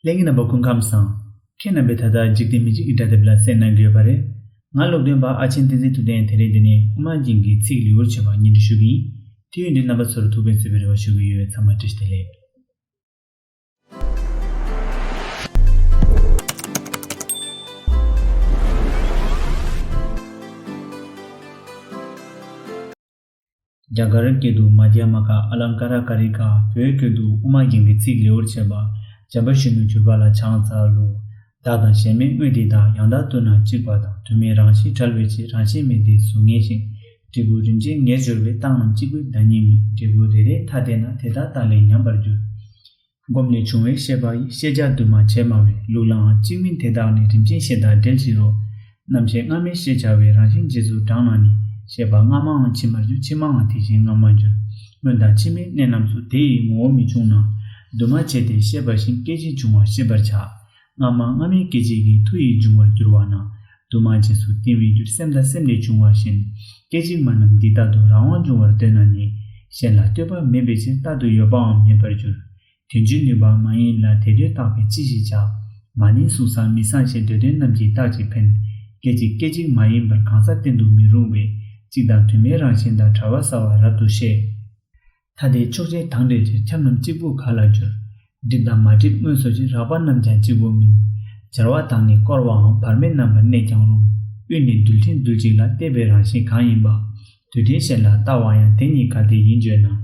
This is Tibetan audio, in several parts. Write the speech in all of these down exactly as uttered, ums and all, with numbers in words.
ལྷན་རྒྱས་རྣམ་པ་སྐུ་ཁམས་བཟང་། ཁྱེད་རྣམ་པས་ད་ལྟ་འཇིག་རྟེན་མི་ཆོས་ཀྱི་སྒྲ་དེབ་ལ་གསན་གནང་གི་ཡོད་པ་རེད། ང་ཀློག་འདོན་པ་ཨ་ཆེན་བསྟན་འཛིན་ཐུབ་བསྟན། དེ་རིང་འདི་ནས་དབུ་མ་རྒྱན་གྱི་ཚིག་ལེའུར་བྱས་པ་སྙན་སྒྲོན་ཞུ་གི་ཡིན། དེ་ཡིན་དུས་རྣམ་པ་ཚོར་ཐུགས་ཕན་གསོས་པའི་རེ་བ་ཞུ་གི་ཡོད། ཚང་མ་བཀྲ་ཤིས་བདེ་ལེགས། རྒྱ་གར་སྐད་དུ་མ་དྷྱ་མ་ཀ་ཨ་ལང་ཀ་ར་ཀ་རི་ཀ། བོད་སྐད་དུ་དབུ་མ་རྒྱན་གྱི་ཚིག་ལེའུར་བྱས་པ། འཇམ་དཔལ་གཞོན་ནུ་གྱུར་པ་ལ་བྱང་ཚར་ལུ། བདག་དང་གཞན་མའི་དངོས་དེ་དག། ཡང་དག་ལྟུང་ན་གཅིག་པ་དང་། དུ་མའི་རང་བཞིན་བྲལ་བའི་ཕྱིར། རང་བཞིན་མེད་དེ་གཟུགས་ངན་ཞིང་། འབྲས་བུ་རིམ་ཆེན་ངེས་སྦྱོར་བས། རྟག་རྣམས་གཅིག་པུའི་བདག་ཉིད་མིན། འབྲས་བུ་རེ་རེའི་ཐ་དད་ན། དེ་དག་རྟག་ལས་ཉམས་པར་འགྱུར། བསྒོམས་ནས་བྱུང་བའི་ཤེས་པ་ཡིས། ཤེས་བྱ་དུ་མ་བྱེད་སྨྲ་བའི་ལུགས་ལའང་། གཅིག་མིན་དེ་དག་ནི། རིམ་ཆེན་ཤེས་དང་འབྲེལ་ཕྱིར་རོ། རྣམ་ཤེས་སྔ་མའི་ཞེས་བྱ་བའི། རང་བཞིན་རྗེས་སུ་འབྲངས་ན་ནི། ཤེས་པ་སྔ་མའང་ཕྱི་མར་འགྱུར། ཕྱི་མའང་དེ་བཞིན་སྔ་མར་འགྱུར། སྔོན་དང་ཕྱི་མའི་གནས་རྣམས་སུ། དེ་ཡི་ངོ་བོ་མི་འབྱུང་ན། འདུས་མ་བྱས་ཏེ་ཤེས་པ་བཞིན། སྐད་ཅིག་འབྱུང་བ་ཤེས་པར་བྱ། སྔ་མ་སྔ་མའི་སྐད་ཅིག་གིས། མཐུ་ཡིས་འབྱུང་བར་འགྱུར་བ་ན། འདུས་མ་བྱས་སུ་བརྟེན་པའི་རྒྱུར། སེམས་དང་སེམས་ལས་བྱུང་བ་བཞིན། སྐད་ཅིག་མ་རྣམས་འདི་ལྟར་དུ། རང་དབང་འབྱུང་བར་འདོད་ན་ནི། གཞན་ལ་ལྟོས་པ་མེད་པའི་ཕྱིར། རྟག་ཏུ་ཡོད་པའང་མེད་པར་འགྱུར། དོན་སྤྱིའི་ནུས་པ་མ་ཡིན་ལ། དེ་དོན་བརྟགས་པས་ཅི་ཞིག་བྱ། མ་ནིང་གསུངས་སམ་མི་གསང་ཞེས། འདོད་དོན་རྣམས་ཀྱིས་བརྟག་ཅིང་ཕན། སྐད་ཅིག་སྐད་ཅིག་མ་ཡིན་པར། གང་ཟག་བསྟེན་དུ་མི་རུང་བས། གཅིག་དང་དུ་མའི་རང་བཞིན་དང་། བྲལ་བ་གསལ་བར་རབ་ཏུ་ཤེས། ཐ་དད་ཕྱོགས་ཆའི་དང་འབྲེལ་ཕྱིར། ཁྱབ་རྣམས་གཅིག་པུ་ག་ལ་འགྱུར། སྒྲིབ་དང་མ་སྒྲིབ་མངོན་སོ་ཅི། རགས་པ་རྣམས་ཀྱང་གཅིག་པུ་མིན། སྦྱར་བ་དང་ནི་བསྐོར་བའང་། བར་མེད་རྣམ་པར་གནས་ཀྱང་རུང་། དབུས་ནས་རྡུལ་ཕྲན་རྡུལ་གཅིག་ལ། བལྟས་པའི་རང་བཞིན་གང་ཡིན་པ། རྡུལ་ཕྲན་གཞན་ལ་ལྟ་བ་ཡང་། དེ་ཉིད་གལ་ཏེ་ཡིན་བརྗོད་ན།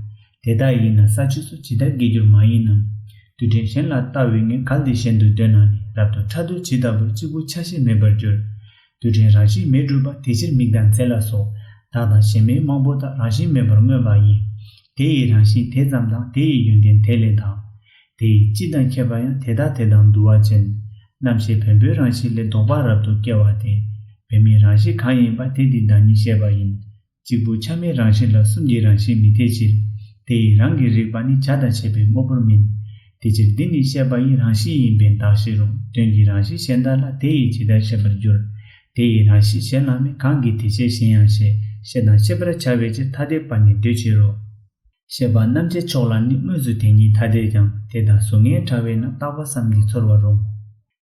དེ་ལྟ་ཡིན་ན་ས་ཆུ་སོགས་ཇི་ལྟར་འགལ་འགྱུར་མ་ཡིན་ནམ། རྡུལ་ཕྲན་གཞན་ལ་ལྟ་བའི་ངོས་གལ་ཏེ་གཞན་དུ་འདོད་ན་ནི། རབ་ཏུ་ཕྲ་དོ་ཇི་ལྟ་བུར། གཅིག་པུ་ཆ་ཤས་མེད་པར་འགྱུར། རྡུལ་ཕྲན་རང་བཞིན་མེད་གྲུབ་པ། དེ་ཕྱིར་མིག་དང་རྫས་ལ་སོགས། བདག་དང་གཞན་མའི་མང་པོ་དག། རང་བཞིན་མེད་པར་མངོན་པ་ཡིན། དེ་ཡི་རང་བཞིན་དེ་ཙམ་དང་། དེ་ཡི་ཡོན་ཏན་དེ་ལས་དག། དེ་ཡི་སྤྱི་དང་ཁྱད་པར་ཡང་། དེ་དག་དེ་དང་འདུ་བ་ཅན། རྣམ་ཤེས་བེམ་པོའི་རང་བཞིན་ལས། ལྡོག་པ་རབ་ཏུ་སྐྱེ་བ་སྟེ། བེམ་མེད་རང་བཞིན་གང་ཡིན་པ། དེ་འདི་བདག་ཉིད་ཤེས་པ་ཡིན། གཅིག་པུ་ཆ་མེད་རང་བཞིན་ལ། གསུམ་གྱི་རང་བཞིན་མི་འཐད་ཕྱིར། དེ་ཡི་རང་གིས་རིག་པ་ནི། བྱ་དང་བྱེད་པའི་དངོས་པོར་མིན། དེ་ཕྱིར་འདི་ནི་ཤེས་པ་ཡི། རང་བཞིན་ཡིན་པས་བདག་ཤེས་རུང་། དོན་གྱི་རང་བཞིན་གཞན་དག་ལ། དེ་ཡིས་ཇི་ལྟར་ཤེས་པར་འགྱུར། དེ་ཡི་རང་བཞིན་གཞན་ལ་མེད། གང་གིས་དེ་ཕྱིར་གཞན་ཡང་ཤེས། ཤེས་དང་ཤེས་པར་བྱ་བའི་ཕྱིར། ཐ་དད་པར་ནི་འདོད་ཕྱིར་རོ། ཤེས་པ་རྣམ་དཔྱད་མཆོག་ལ་ནི། དངོས་སུ་དེ་ཉིད་ཐ་དད་ཀྱང་། དེ་དག་གཟུགས་ངན་བྲལ་བས་ན། རྟག་པ་བསམ་གྱིས་ཚོར་བར་རུང་།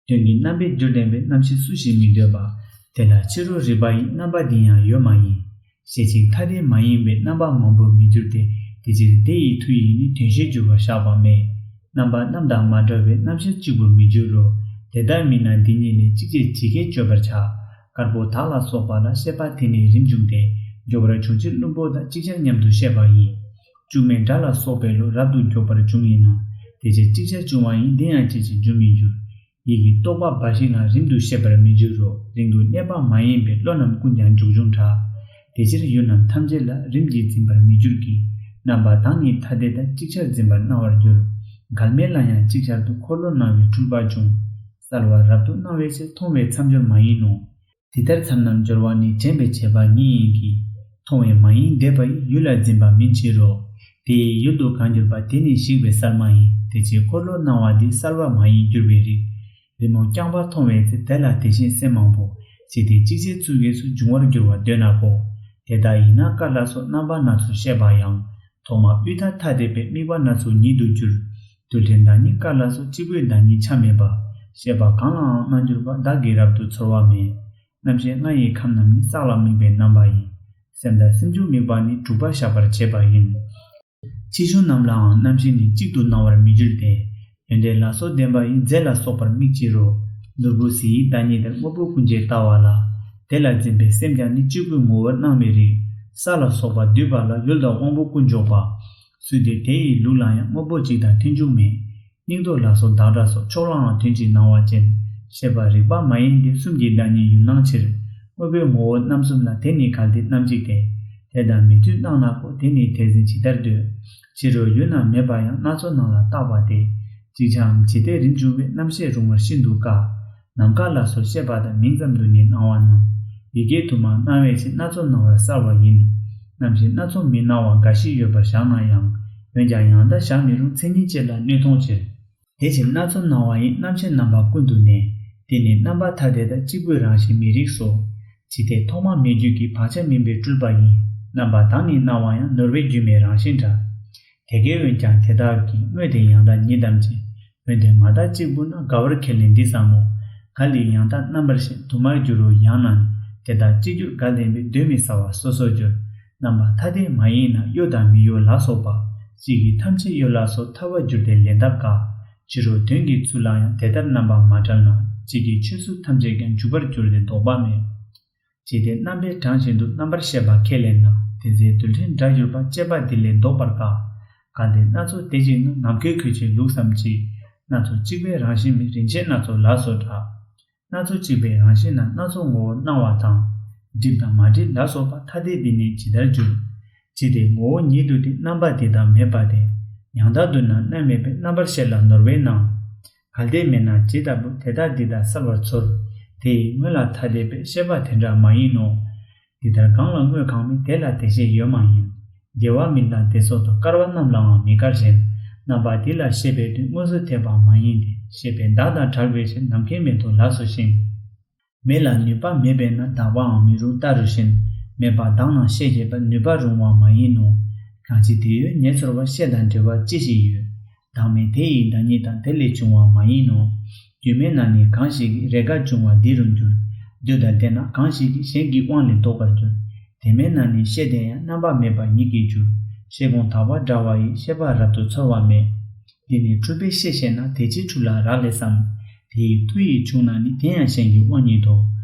དོན་གྱི་རྣམ་པའི་རྒྱུར་ལྡན་པའི། རྣམ་ཤེས་སུ་ཞིག་མི་འདོད་པ། དེ་ལ་ཕྱི་རོལ་རིག་པ་ཡི། རྣམ་པ་འདི་ཡང་ཡོད་མ་ཡིན། ཤེས་བྱེད་ཐ་དད་མ་ཡིན་པས། རྣམ་པ་མང་པོར་མི་འགྱུར་ཏེ། དེ་ཕྱིར་དེ་ཡི་མཐུ་ཡིས་ནི། དོན་ཤེས་འགྱུར་བར་བཞག་པ་མེད། རྣམ་པ་རྣམ་དག་མ་བྲལ་བས། རྣམ་ཤེས་གཅིག་པུར་མི་འགྱུར་རོ། དེ་ལྟ་མིན་ན་འདི་ཉིད་ལས། གཅིག་བྱས་ཇི་སྐད་བརྗོད་པར་བྱ། དཀར་པོ་དག་ལ་སོགས་པ་ལ། ཤེས་པ་དེ་ནས་རིམ་བྱུང་སྟེ། མགྱོགས་པར་བྱུང་ཕྱིར་བླུན་པོ་དག། ཅིག་ཅར་མཉམ་དུ་ཤེས་པ་ཡིན། སྐྱུག་མེ་འདྲ་ལ་སོགས་པའི་བློ། རབ་ཏུ་མགྱོགས་པར་འབྱུང་ཡིན་ན། དེ་ཕྱིར་ཅིག་ཅར་འབྱུང་བ་ཡིན། དེ་ཡང་ཅིའི་ཕྱིར་འབྱུང་མི་འགྱུར། ཡིད་ཀྱི་རྟོག་པ་འབའ་ཞིག་ལ། རིམ་དུ་ཤེས་པར་མི་འགྱུར་རོ། རིང་དུ་གནས་པ་མ་ཡིན་པས། བློ་རྣམས་ཀུན་ཀྱང་མགྱོགས་འབྱུང་འདྲ། དེ་ཕྱིར་ཡུལ་རྣམས་ཐམས་ཅད་ལ། རིམ་གྱིས་འཛིན་པར་མི་འགྱུར་གྱི། རྣམ་པ་དག་ནི་ཐ་དད་དང་། ཅིག་ཅར་འཛིན་པར་སྣང་བར་འགྱུར། འགལ་མེད་ལ་ཡང་ཅིག་ཅར་དུ། འཁོར་ལོ་སྣང་བའི་འཁྲུལ་པ་འབྱུང་། གསལ་བ་རབ་ཏུ་སྣང་བའི་ཕྱིར། མཐོང་བས་མཚམས་སྦྱོར་མ་ཡིན་ནོ། དེ་ལྟར་མཚམས་རྣམས་སྦྱོར་བ་ནི། དྲན་པས་བྱས་པ་ཉིད་ཡིན་གྱི། མཐོང་བས་མ་ཡིན་འདས་པ་ཡི། ཡུལ་ལ་འཛིན་པ་མིན་ཕྱིར་རོ། དེ་ཡི་ཡུལ་དུ་གང་གྱུར་པ། དེ་ནི་ཞིག་པའི་གསལ་མ་ཡིན། དེ་ཕྱིར་འཁོར་ལོ་སྣང་བ་འདི། གསལ་བ་མ་ཡིན་འགྱུར་བའི་རིགས། རི་མོ་རྐྱང་པ་མཐོང་བའི་ཚེ། དེ་ལ་དེ་བཞིན་སེམས་མང་པོ། ཇི་སྟེ་གཅིག་བྱས་ཚུལ་གྱིས་སུ། འབྱུང་བར་འགྱུར་བ་འདོད་ན་གོ། དེ་ལྟ་ཡིན་ན་དཀར་ལ་སོགས་རྣམ་པ་སྣ་ཚོགས་ཤེས་པ་ཡང་། ཐོག་མ་དབུས་མཐའ་ཐ་དད་པས། དམིགས་པ་སྣ་ཚོགས་ཉིད་དུ་འགྱུར། རྡུལ་ཕྲན་བདག་ཉིད་དཀར་ལ་སོགས། གཅིག་པུའི་བདག་ཉིད་ཆ་མེད་པ། ཤེས་པ་གང་ལའང་སྣང་གྱུར་པ། བདག་གིས་རབ་ཏུ་ཚོར་བ་མེད། རྣམ་ཤེས་ལྔ་ཡི་ཁམས་རྣམས་ནི། བསགས་ལ་དམིགས་པའི་རྣམ་པ་ཡིས། སེམས་དང་སེམས་བྱུང་དམིགས་པ་ནི། དྲུག་པ་བཞག་པར་བྱེད་པ་ཡིན། ཕྱི་བྱུང་རྣམས་ལའང་རྣམ་ཤེས་ནི། གཅིག་ཏུ་སྣང་བར་མི་འགྱུར་ཏེ། ཡོན་ཏན་ལ་སོགས་ལྡན་པ་ཡི། རྫས་ལ་སོགས་པར་དམིགས་ཕྱིར་རོ། ནོར་བུ་གཟི་ཡི་བདག་ཉིད་ལྟར། དངོས་པོ་ཀུན་གྱི་ལྟ་བ་ལ། དེ་ལ་འཛིན་པའི་སེམས་ཀྱང་ནི། གཅིག་པུའི་ངོ་བོར་སྣང་བའི་རིགས། ས་ལ་སོགས་པ་འདུས་པ་ལ། ཡུལ་དང་དབང་པོ་ཀུན་འཇོག་པ། སུ་དེ་དེ་ཡི་ལུགས་ལ་ཡང་། དངོས་པོ་གཅིག་དང་མཐུན་འཇུག་མེད། སྙིང་ཏོག་ལ་སོགས་བདག་སྒྲ་སོགས། ཕྱོགས་ལའང་དོན་གཅིག་སྣང་བ་ཅན། ཤེས་པ་རིག་པ་མ་ཡིན་ཏེ། གསུམ་གྱི་བདག་ཉིད་ཡུལ་སྣང་ཕྱིར། དངོས་པོའི་ངོ་བོ་རྣམ་གསུམ་ལ། དེ་ནི་གལ་ཏེ་རྣམ་གཅིག་སྟེ། དེ་དང་མི་མཐུན་སྣང་ན་གོ། དེ་ནི་དེ་འཛིན་ཇི་ལྟར་འདོད། ཕྱི་རོལ་ཡུལ་རྣམས་མེད་པ་ཡང་། སྣ་ཚོགས་སྣང་ལ་བརྟགས་པ་སྟེ། ཅིག་ཆའམ་ཇི་སྟེ་རིམ་བྱུང་བའི། རྣམ་ཤེས་རུང་བར་ཤིན་ཏུ་དཀའ། ནམ་མཁའ་ལ་སོགས་ཤེས་པ་དང་། མིང་ཙམ་དུ་ནི་སྣང་བ་རྣམས། ཡི་གེ་དུ་མར་སྣང་བའི་ཕྱིར། སྣ་ཚོགས་སྣང་བར་གསལ་བ་ཡིན། རྣམ་ཤེས་སྣ་ཚོགས་མི་སྣང་བ་འགའ་ཞིག་ཡོད་པར་བཞག་ན་ཡང་། འོན་ཀྱང་ཡང་དག་བཞག་མི་རུང་། མཚན་ཉིད་ཅན་ལ་གནོད་མཐོང་ཕྱིར། དེ་ཕྱིར་སྣ་ཚོགས་སྣང་བ་ཡི། རྣམ་ཤེས་རྣམ་པ་ཀུན་ཏུ་གནས། དེ་ནི་རྣམ་པ་ཐ་དད་དང་། གཅིག་པུའི་རང་བཞིན་མི་རིགས་སོ། ཇི་སྟེ་ཐོག་མ་མེད་རྒྱུད་ཀྱི། བག་ཆགས་མུན་པས་སྤྲུལ་པ་ཡི། རྣམ་པ་དག་ནི་སྣང་བ་ཡང་། ནོར་བུའི་སྒྱུ་མའི་རང་བཞིན་འདྲ། དེ་སྐད་འོན་ཀྱང་དེ་དག་གི། དངོས་དེ་ཡང་དག་ཉིད་དམ་ཅན། འོན་ཏེ་མ་དག་གཅིག་པུ་ན་དགའ་བར་ཁས་ལེན་འདི་ཟབ་མོ། གལ་ཏེ་ཡང་དག་རྣམ་པར་ཤེས་དུ་མར་འགྱུར་རོ། ཡང་ན་ནི་དེ་དག་གཅིག་གྱུར་འགའ་ལྡན་པའི། གདོད་མའི་ས་བ་སོ་སོར་གྱུར། རྣམ་པ་ཐ་དད་མ་ཡིན་ན། གཡོ་དང་མི་གཡོ་ལ་སོགས་པ། གཅིག་གིས་ཐམས་ཅད་གཡོ་ལ་སོགས། ཐལ་བར་འགྱུར་ཏེ་ལན་གདབ་དཀའ། ཕྱི་རོལ་དོན་གྱི་ཚུལ་ལ་ཡང་། དེ་ལྟར་རྣམ་པ་མ་བྲལ་ན། གཅིག་གིས་ཆོས་ཚུལ་ཐམས་ཅད་ཀྱང་། འཇུག་པར་འགྱུར་ཏེ་ལྡོག་པ་མེད། ཇི་སྟེ་རྣམ་པའི་གྲངས་བཞིན་དུ། རྣམ་པར་ཤེས་པ་ཁས་ལེན་ན། དེ་ཚེ་རྡུལ་ཕྲན་འདྲ་གྱུར་པ། དཔྱད་པ་འདི་ལས་ལྡོག་པར་དཀའ། གལ་ཏེ་སྣ་ཚོགས་དེ་གཅིག་ན། ནམ་མཁའི་ཁུད་ཆེན་ལུགས་སམ་ཅི། སྣ་ཚོགས་གཅིག་པའི་རང་བཞིན་མེད། རིན་ཆེན་སྣ་ཚོགས་ལ་སོགས་འདྲ། སྣ་ཚོགས་གཅིག་པའི་རང་བཞིན་ན། སྣ་ཚོགས་ངོ་བོར་སྣང་བ་དང་། སྒྲིབ་དང་མ་སྒྲིབ་ལ་སོགས་པ། ཐ་དད་འདི་ནི་ཇི་ལྟར་འགྱུར། ཇི་སྟེ་ངོ་བོ་ཉིད་དུ་སྟེ། རྣམ་པ་འདི་དག་མེད་པ་དེ། ཡང་དག་ཏུ་ན་རྣམ་མེད་པའི། རྣམ་པར་ཤེས་ལ་ནོར་བས་ན། གལ་ཏེ་མེད་ན་ཇི་ལྟ་བུ། དེ་དག་འདི་དག་གསལ་བར་ཚོར། དེ་ཡི་སྔོན་ལ་ཐ་དད་པའི། ཤེས་པ་དེ་འདྲ་མ་ཡིན་ནོ། འདི་ལྟར་གང་ལ་དངོས་གང་མེད། དེ་ལ་དེ་ཤེས་ཡོད་མ་ཡིན། དགེ་བ་མིན་དང་དེ་སོགས་དང་། དཀར་བ་རྣམས་ལའང་མི་དཀར་ཞེན། རྣམ་པ་འདི་ལ་ཤེས་པའི་དུས། དངོས་སུ་འཐད་པ་མ་ཡིན་ཏེ། ཤེས་པས་བདག་དང་བྲལ་བའི་ཕྱིར། ནམ་མཁའི་མེ་ཏོག་ལ་སོགས་ཤིང་། མེ་ལ་ནུས་པ་མེད་པས་ན། དག་པའང་མི་རུང་ལྟ་རུ་ཞེན། མེད་པ་བདག་རྣམས་ཤེས་བྱེད་པ། ནུས་པ་རུང་བ་མ་ཡིན་ནོ། གང་ཕྱིར་དེ་ཡོད་ངེས་ཚོར་བ། ཤེས་དང་འབྲེལ་བ་ཅི་ཞིག་ཡོད། བདག་མེད་དེ་ཡི་བདག་ཉིད་དང་། དེ་ལས་བྱུང་བ་མ་ཡིན་ནོ། རྒྱུ་མེད་ན་ནི་གང་ཞིག་གིས། རེས་འགའ་འབྱུང་བ་འདི་རུ་འགྱུར། འདོད་དང་ལྡན་ན་གང་ཞིག་གིས། གཞན་གྱི་དབང་ལས་ལྡོག་པར་འགྱུར། དེ་མེད་ན་ནི་ཤེས་དེ་ཡང་། རྣམ་པ་མེད་པ་ཉིད་ཀྱིས་འགྱུར། ཤེས་གོང་དག་པ་འདྲ་བ་ཡི། ཤེས་པ་རབ་ཏུ་ཚོར་བ་མེད། འདི་ནི་འཁྲུལ་པས་ཤེས་ཤེ་ན། དེ་ཕྱིར་འཁྲུལ་ལ་རག་ལས་སམ། དེ་ཡི་མཐུ་ཡིས་བྱུང་ན་ནི། དེ་ཡང་གཞན་གྱི་དབང་ཉིད་དོ།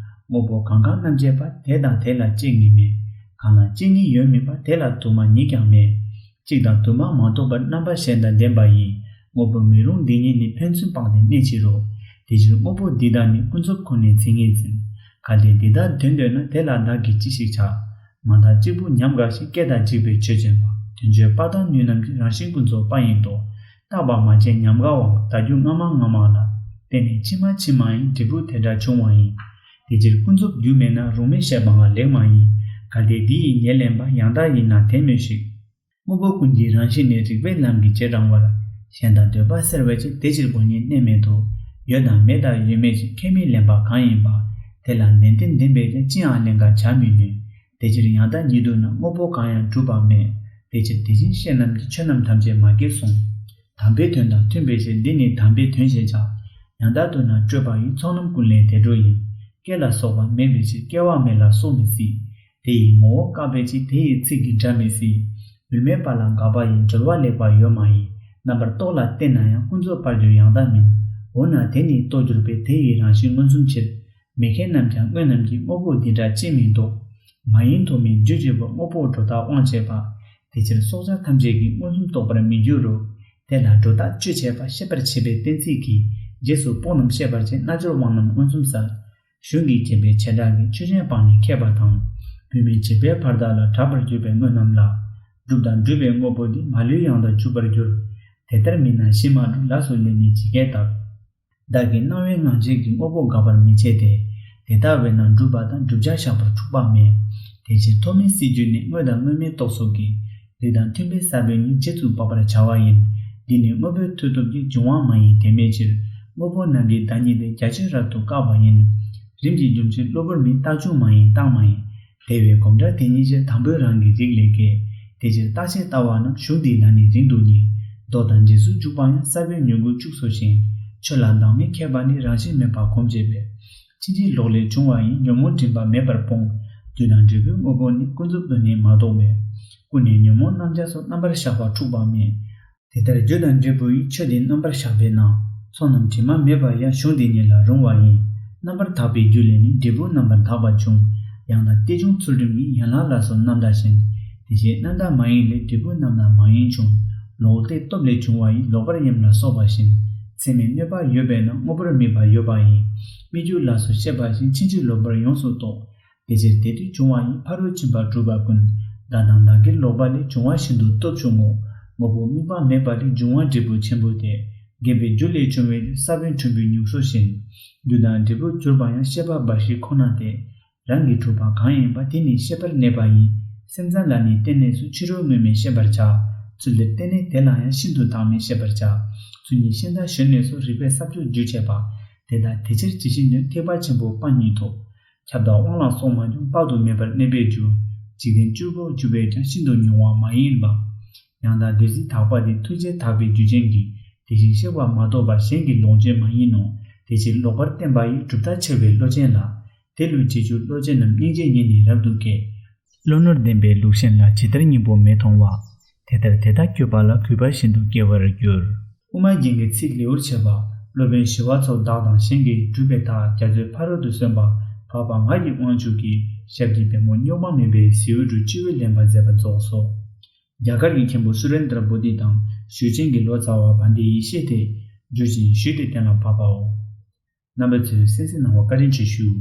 དངོས་པོ་གང་གང་རྣམ་དཔྱད་པ། དེ་དང་དེ་ལ་གཅིག་ཉིད་མེད། གང་ལ་གཅིག་ཉིད་ཡོད་མིན་པ། དེ་ལ་དུ་མ་ཉིད་ཀྱང་མེད། གཅིག་དང་དུ་མ་མ་རྟོགས་པར། རྣམ་པ་གཞན་དང་ལྡན་པ་ཡིས། དངོས་པོ་མི་རུང་འདི་ཉིད་ནི། ཕན་ཚུན་སྤངས་ཏེ་གནས་ཕྱིར་རོ། དེ་ཕྱིར་དངོས་པོ་འདི་དག་ནི། ཀུན་རྫོབ་ཁོ་ནའི་མཚན་ཉིད་འཛིན། གལ་ཏེ་འདི་དག་དོན་འདོད་ན། དེ་ལ་བདག་གིས་ཅི་ཞིག་བྱ། མ་བརྟགས་གཅིག་པུ་ཉམས་དགའ་ཞིང་། སྐད་དང་འཇིགས་པས་ཆོས་བྱེད་པ། དོན་སྤྱོད་པ་དང་ནུས་རྣམས་ཀྱིས། རང་བཞིན་ཀུན་རྫོབ་པ་ཡིན་ཏོ། བརྟགས་པ་མ་བྱས་ཉམས་དགའ་བའང་། བརྟགས་རྒྱུ་སྔ་མ་སྔ་མ་ལ། བརྟེན་ནས་ཕྱི་མ་ཕྱི་མ་ཡིན། འབྲས་བུ་དེ་འདྲ་འབྱུང་བ་ཡིན། དེ་ཕྱིར་ཀུན་རྫོབ་རྒྱུ་མེད་ན། རུང་མེད་བཤད་པའང་ལེགས་མ་ཡིན། གལ་ཏེ་འདི་ཡིས་ཉེར་ལེན་པ། ཡང་དག་ཡིན་ན་དེ་སྨོས་ཤིག། དངོས་པོ་ཀུན་གྱི་རང་བཞིན་ནི། རིགས་པའི་ལམ་གྱིས་རྗེས་འབྲང་བར། གཞན་དག་འདོད་པ་སེལ་བའི་ཕྱིར། དེ་ཕྱིར་དགོས་ཉིད་གནས་མེད་དོ། ཡོད་དང་མེད་དང་ཡོད་མེད་ཅེས། ཁས་མི་ལེན་པ་གང་ཡིན་པ། དེ་ལ་ནན་ཏན་ལྡན་པས་ཀྱང་། ཅི་ཡང་ལེན་གང་བྱ་མི་ནུས། དེ་ཕྱིར་ཡང་དག་ཉིད་དུ་ན། དངོས་པོ་གང་ཡང་གྲུབ་པ་མེད། དེ་ཕྱིར་དེ་བཞིན་གཤེགས་རྣམས་ཀྱིས། ཆོས་རྣམས་ཐམས་ཅད་མ་སྐྱེས་གསུངས། དམ་པའི་དོན་དང་མཐུན་པའི་ཕྱིར། འདི་ནི་དམ་པའི་དོན་ཞེས་བྱ། ཡང་དག་ཏུ་ན་སྤྲོས་པ་ཡི། ཚོགས་རྣམས་ཀུན་ལས་བདེ་འགྲོ་ཡིན། སྐྱེ་ལ་སོགས་པ་མེད་པའི་ཕྱིར། སྐྱེ་བ་མེད་ལ་སོགས་མི་སྲིད། དེ་ཡི་ངོ་བོ་བཀག་པའི་ཕྱིར། དེ་ཡི་ཚིག་གིས་སྒྲ་མི་སྲིད། ཡུལ་མེད་པ་ལ་དགག་པ་ཡི། སྦྱོར་བ་ལེགས་པ་ཡོད་མ་ཡིན། རྣམ་པར་རྟོག་ལ་བརྟེན་ན་ཡང་། ཀུན་རྫོབ་པར་འགྱུར་ཡང་དག་མིན། འོ་ན་དེ་ནི་རྟོགས་གྱུར་པས། དེ་ཡི་རང་བཞིན་མངོན་སུམ་ཕྱིར། མི་མཁས་རྣམས་ཀྱང་སྔོན་རྣམས་ཀྱི། དངོས་པོ་འདི་འདྲ་ཅིས་མི་རྟོགས། མ་ཡིན་ཐོགས་མེད་རྒྱུ་གཅིག་པུ། དངོས་པོ་སྒྲོ་བཏགས་དབང་བྱེད་པ། དེ་ཕྱིར་སྲོག་ཆགས་ཐམས་ཅད་ཀྱི། མངོན་སུམ་རྟོགས་པར་མི་འགྱུར་རོ། དེ་ལ་སྒྲོ་བཏགས་གཅོད་བྱེད་པ། ཤེས་པར་བྱེད་པའི་གཏན་ཚིགས་ཀྱིས། རྗེས་སུ་དཔོག་རྣམས་ཤེས་པར་བྱེད། རྣལ་འབྱོར་དབང་རྣམས་མངོན་སུམ་གསལ། གཞུང་གིས་བྱས་པའི་བྱེ་བྲག་གིས། ཆོས་ཅན་སྤངས་ནས་མཁས་པ་དང་། བུད་མེད་བྱེད་པའི་བར་དག་ལ། གྲགས་པར་གྱུར་པའི་དངོས་རྣམས་ལ། གྲུབ་དང་འགྲུབ་པའི་དངོས་པོ་འདི། མ་ལུས་ཡང་དག་འཇུག་པར་འགྱུར། དེ་ལྟར་མིན་ན་གཞི་མ་གྲུབ། ལས་སུ་ལས་ནི་ཇི་སྐད་བཏབ། བདག་གི་སྣང་བའི་ངང་བཞིན་གྱི། དངོས་པོ་དགག་པར་མི་བྱེད་དེ། དེ་ལྟ་བས་ན་སྒྲུབ་པ་དང་། བསྒྲུབ་བྱ་བཞག་པར་འཁྲུག་པ་མེད། དེ་ཕྱིར་ཐོགས་མེད་སྲིད་རྒྱུ་ནི། དངོས་དང་དངོས་མེད་རྟོགས་ཚུལ་གྱིས། རིགས་དང་མཐུན་པའི་ས་བོན་ཉིད། རྗེས་སུ་དཔག་པར་བྱ་བ་ཡིན། འདི་ནི་དངོས་པོའི་མཐུ་སྟོབས་ཀྱིས། འབྱུང་བ་མ་ཡིན་དེ་མེད་ཕྱིར། དངོས་པོ་རྣམས་ཀྱི་བདག་ཉིད་དེ། རྒྱ་ཆེར་རབ་ཏུ་བཀག་པ་ཡིན། རིམ་གྱིས་འཇོམས་ཕྱིར་གློ་བུར་མིན། རྟག་འབྱུང་མ་ཡིན་རྟག་མ་ཡིན། དེ་བས་གོམས་འདྲིས་དེ་ཉིད་ཕྱིར། དང་པོའི་རང་གི་རིགས་ལས་སྐྱེ། དེ་ཕྱིར་རྟག་ཆད་ལྟ་བ་རྣམས། གཞུང་འདིའི་ལ་ནི་རིང་དུ་ཉེ། མདོ་དང་འབྲས་བུ་འཇུག་པ་ཡང་། ས་བོན་མྱུ་གུ་བཅུག་སོ་ཞིང་། ཆོས་ལ་བདག་མེད་མཁས་པ་ནི། རང་བཞིན་མེད་པ་གོམས་བྱེད་པས། ཕྱིན་ཅི་ལོག་ལས་བྱུང་བ་ཡིན། ཉོན་མོངས་སྤྲིན་པ་མེད་པར་སྤོང་། རྒྱུ་དང་འབྲས་བུའི་དངོས་པོ་ནི། ཀུན་རྫོབ་ཏུ་ནི་མ་རྟོགས་པས། ཀུན་ནས་ཉོན་མོངས་རྣམ་བྱང་སོགས། རྣམ་པར་གཞག་པ་འཁྲུག་པ་མེད། དེ་ལྟར་རྒྱུ་དང་འབྲས་བུ་ཡི། ཆོས་འདི་རྣམ་པར་གཞག་པས་ན། ཚོགས་རྣམས་དྲི་མ་མེད་པ་ཡང་། གཞུང་འདི་ཉིད་ལ་རུང་བ་ཡིན། རྣམ་པར་དག་པའི་རྒྱུ་ལས་ནི། འབྲས་བུ་རྣམ་པར་དག་པ་འབྱུང་། ཡང་དག་རྟེན་འབྱུང་ཚུལ་ཁྲིམས་ཀྱིས། ཡན་ལག་ལ་སོགས་རྣམ་དག་བཞིན། དེ་བཞིན་རྣམ་དག་མ་ཡིན་ལས། འབྲས་བུ་རྣམ་དག་མ་ཡིན་འབྱུང་། ལོག་ལྟའི་སྟོབས་ལས་བྱུང་བ་ཡི། ལོག་པར་གཡེམ་ལ་སོགས་པ་བཞིན། ཚད་མས་གནོད་པ་ཡོད་པས་ན། དངོས་པོར་དམིགས་པ་ཡོད་པ་ཡིན། སྨིག་རྒྱུ་ལ་སོགས་ཤེས་པ་བཞིན། ཕྱིན་ཅི་ལོག་པར་ཡོངས་སུ་རྟོག། དེ་ཕྱིར་དེ་དུས་འབྱུང་བ་ཡི། ཕ་རོལ་ཕྱིན་པ་སྒྲུབ་པ་ཀུན། བདག་དང་བདག་གིར་ལོག་པ་ལས། འབྱུང་བ་ཤིན་ཏུ་སྟོབས་ཆུང་ངོ་། དངོས་པོ་དམིགས་པ་མེད་པ་ལས། འབྱུང་བ་འབྲས་བུ་ཆེན་པོ་སྟེ། དགེ་བའི་རྒྱུ་ལས་བྱུང་བའི། ས་བོན་ཕྲེང་བའི་མྱུག་སོ་བཞིན། རྒྱུ་དང་འབྲས་བུར་གྱུར་པ་ཡང་། ཤེས་པ་འབའ་ཞིག་ཁོ་ན་སྟེ། རང་གིས་གྲུབ་པ་གང་ཡིན་པ། དེ་ནི་ཤེས་པར་གནས་པ་ཡིན། སེམས་ཙམ་ལ་ནི་བརྟེན་ནས་སུ། ཕྱི་རོལ་དངོས་མེད་ཤེས་པར་བྱ། ཚུལ་འདིར་བརྟེན་ནས་དེ་ལ་ཡང་། ཤིན་ཏུ་བདག་མེད་ཤེས་པར་བྱ། ཚུལ་གཉིས་ཤེས་མཐའ་གཞིར་གནས་སོ། རིགས་པས་ས་ཕྱོགས་རྒྱུ་བྱེད་པ། དེ་དག་དེ་ཕྱིར་ཇི་བཞིན་ནོ། ཐེག་པ་ཆེན་པོའི་དཔལ་ཉིད་དོ། ཁྱབ་བདག་དབང་ལ་སོགས་མ་བྱུང་། དཔག་ཏུ་མེད་པར་གནས་པའི་རྒྱུ། འཇིག་རྟེན་བཅུ་པོ་རྒྱུ་བས་ཀྱང་། ཤིན་ཏུ་ཉུང་བ་མ་ཡིན་པ། ཡང་དག་འདོད་སྲེད་དག་པ་དེ། ཐུགས་རྗེས་དག་པའི་རྒྱུ་ཅན་གྱི། དེ་བཞིན་གཤེགས་པ་མ་གཏོགས་པ་གཞན་གྱི་ལོངས་སྤྱོད་མ་ཡིན་ནོ། དེ་ཕྱིར་ལོག་པར་བསྟན་པ་ཡི་གྲུབ་མཐའ་འཆལ་བའི་བློ་ཅན་ལ། དེ་ལུས་བྱེད་ཆུ་བློ་ཅན་རྣམས་སྙིང་རྗེ་ཉིད་ནི་རབ་ཏུ་སྐྱེ། བློ་ནོར་ལྡན་པའི་ལུགས་གཞན་ལ་ཇི་ལྟར་སྙིང་པོ་མི་མཐོང་བ། དེ་ལྟར་དེ་དག་སྤྱོད་པ་ལ་གུས་པ་བཞིན་དུ་སྐྱེ་བར་འགྱུར། དབུ་མ་རྒྱན་གྱི་ཚིག་ལེའུར་བྱས་པ། སློབ་དཔོན་ཞི་བ་འཚོ་བདག་དང་གཞན་གྱིས་བསྒྲུབས་པའི་མཐའ་རྒྱ་མཚོའི་ཕ་རོལ་ཏུ་སོན་པ། འཕགས་པ་ང་ཡི་དབང་ཕྱུག་གི་ཞབས་ཀྱི་པད་མོ་རྙོག་མ་མེད་པའི་ཟེའུ་འབྲུ་བཅུ་པའི་ལེན་པ་མཛད་པ་རྫོགས་སོ། རྒྱ་གར་གྱི་མཁན་པོ་སུ་རེན་དྲ་བོ་དྷི་དང་ཞུས་ཅན་གྱི་ལོ་ཙཱ་བ་བན་དེ་ཡི་བཤད་དེ་བསྒྱུར་ཅིང་ཞུས་ཏེ་གཏན་ལ་ཕབ་པའོ། རྣམ་པ་ཚོས་གསན་གཟིགས་གནང་བར་བཀའ་དྲིན་ཆེ་ཞུ།